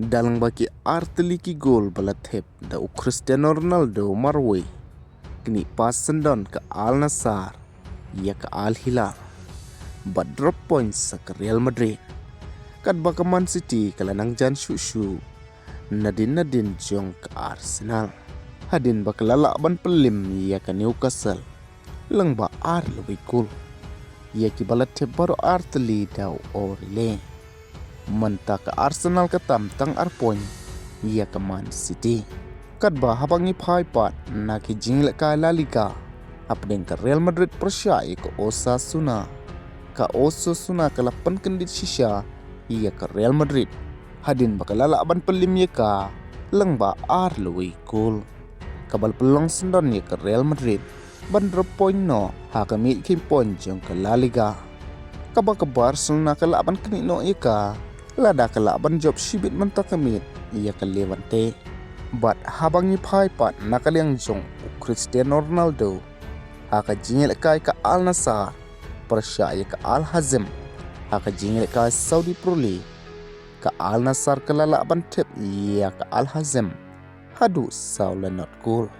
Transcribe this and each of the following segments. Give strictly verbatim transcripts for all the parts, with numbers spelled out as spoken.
Da lyngba ki artylli ki gol ba la thep da u Cristiano Ronaldo marwei, knieh pass syndon ka Al Nassr ïa ka Al Hilal, bad drop points sa ka Real Madrid. Katba ka Man City ka la nang jan shuh shuh nadien nadien jong ka Arsenal, hadien ba ka la lah ban pynlip ïa ka Newcastle lyngba ar la wei gol, ïa kiba la thep baroh artylli da u Origi. Mynta ka Arsenal ka tam tang ar point ïa ka Man City. Katba haba ngi phai pat na ki jingïalehkai La Liga, hapdeng ka Real Madrid pyrshah ïa ka Osasuna, ka Osasuna ka la pynkyndit shisha ïa ka Real Madrid, hadien ba ka la lah ban pynlip ïa ka lyngba ar la wei gol, kaba la pynlong syndon ïa ka Real Madrid ban drop point noh ha ka miej kheiñ point jong ka La Liga, kaba ka Barcelona ka lah ban knieh noh ïa ka lada ka lah ban jop shibit mynta ka miet ïa ka Levante. Bad haba ngi phai pat na ka liang jong u Cristiano Ronaldo, ha ka jingïalehkai ka Al Nassr pyrshah ïa ka Al Hazm ha ka jingïalehkai Saudi Pro League, ka Al Nassr ka la lah ban thep ïa ka Al Hazm haduh saw la nod gol,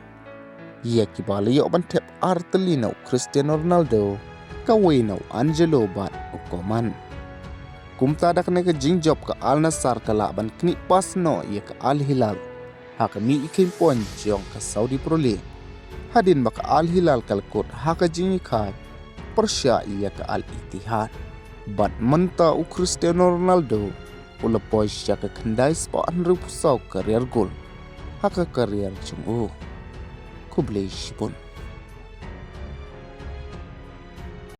ïa kiba la ïoh ban thep artylli na u Cristiano Ronaldo, kawei na u Angelo bad u Coman. Kumta da kane ka jingjop ka Al Nassr ka lah ban knieh pass noh ïa ka Al Hilal ha ka miej kheiñ point jong ka Saudi Pro League, hadien ba ka Al Hilal ka la kut ha ka jingïalehkai pyrshah ïa ka Al Ittihad. Bad mynta u Cristiano Ronaldo u la poi sha ka khyndai spah hynriewphew saw career goal ha ka career jong u. Khublei shibun.